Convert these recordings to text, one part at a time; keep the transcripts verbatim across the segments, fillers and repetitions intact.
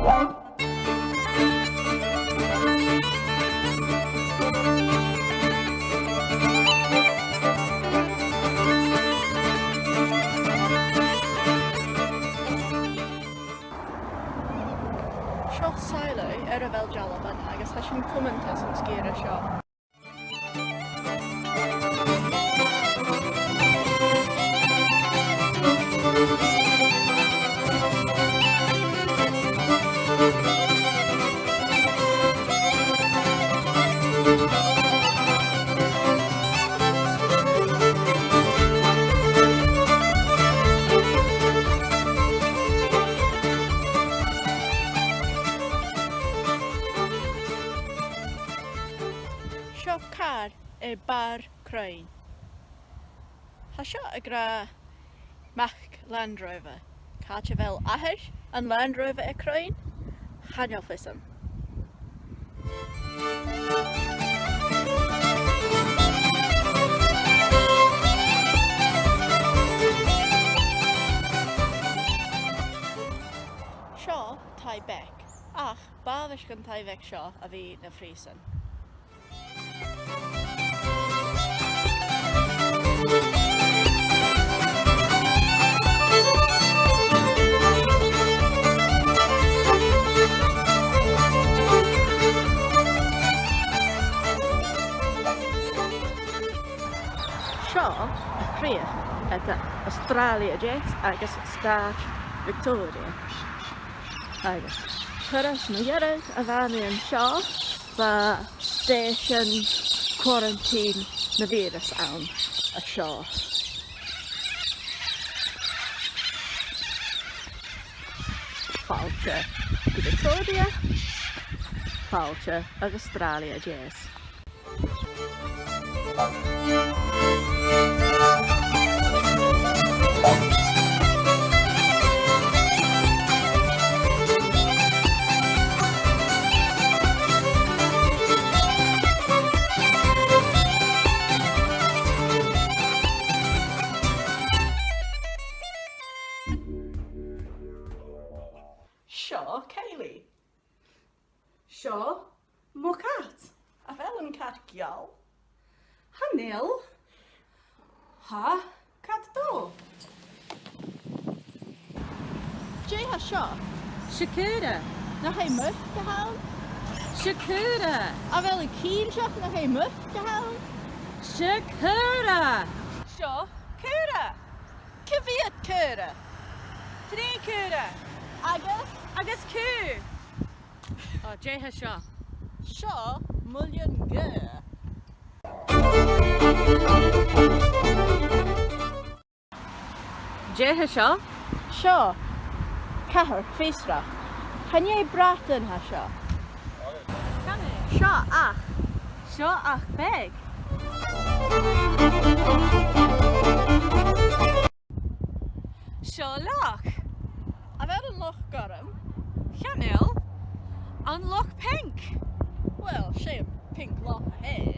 Seo Silo air a' Bheil Dealbhan agus tha sinn cumanta san sgìre seo. Seo càr air bàrr cruinn. Tha seo ag ràdh mac Land Rover. Càit a bheil athair an Land Rover a' cruinn? Chan eil fhios agam. Seo taigh beag, ach b' àbhaist dhan taigh bheag seo a bhith na phrìosan. Seo a' chrìoch eadar Astràilia a Deas agus Stàit Victoria. Agus turas mu dheireadh a bha mi an seo, bha stèisean quarantine na bhìoras ann an seo. Fàilte gu Victoria, fàilte gu Astràilia a Deas. Seo Kayleigh. Seo mo cat. A bheil an cat geal? Chan eil. Tha, cat dubh. Dè tha seo? 'S e caora. Nach e muc a th' ann? 'S e caora. A bheil thu cinnteach nach e muc a th' ann? 'S e caora. Seo caora. Cia mheud caora? Trì caora. Agus? Agus cù. Ò, dè tha seo? Seo muileann-gaoithe. Dè tha seo? Seo cathair fiosrach. Chan e bradan a tha seo. Chan e. Seo each. Seo each beag. Seo loch. A bheil an loch gorm? Chan eil. An loch pinc? Uill, 's e pinc loch a th' ann.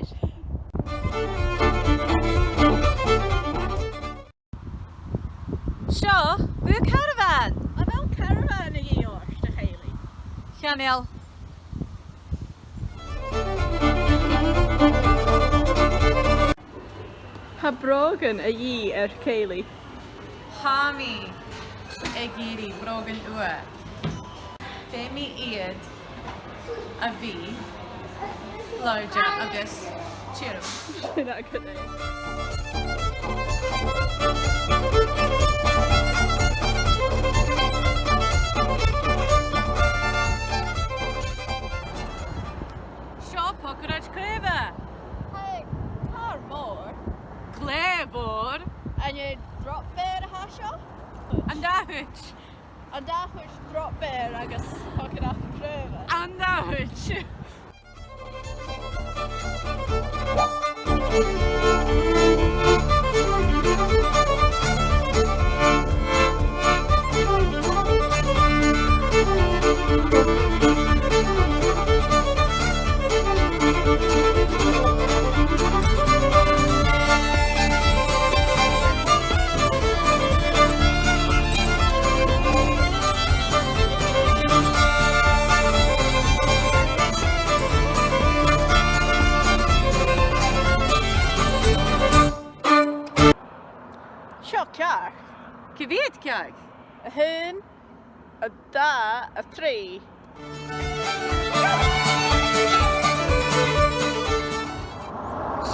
Seo bùth carabhan. A bheil carabhan a dhìth ort, a Chailey? Chan eil. Tha brògan a dhìth air Cailey. Tha mi ag iarraidh brògan ùr. Feumaidh iad a bhith làidir agus tioram. Sin agad e. Seo pocaraid craoibhe. Hey, car mòr. Glè mhòr. An e drop bear a tha seo? An dà chuid. An dà chuid drop bear agus pocaraid craoibhe. An dà chuid. A h-aon, a dhà, a trì.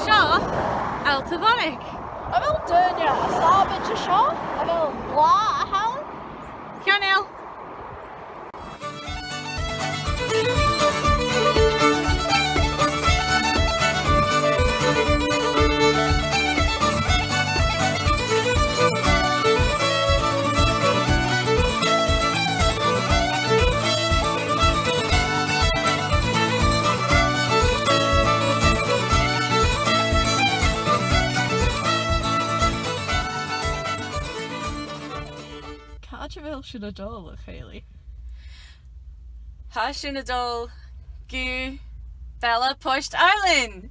Seo Allt a' Mhanaich. A bheil daoine a' sabaid an seo? A bheil là a th' ann? Chan eil. Càit a bheil sinn a' dol, a Chaoileadh? Tha sinn a' dol gu Baile Port Àlainn.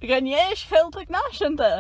Gun Fhèis Cheilteach Nàiseanta.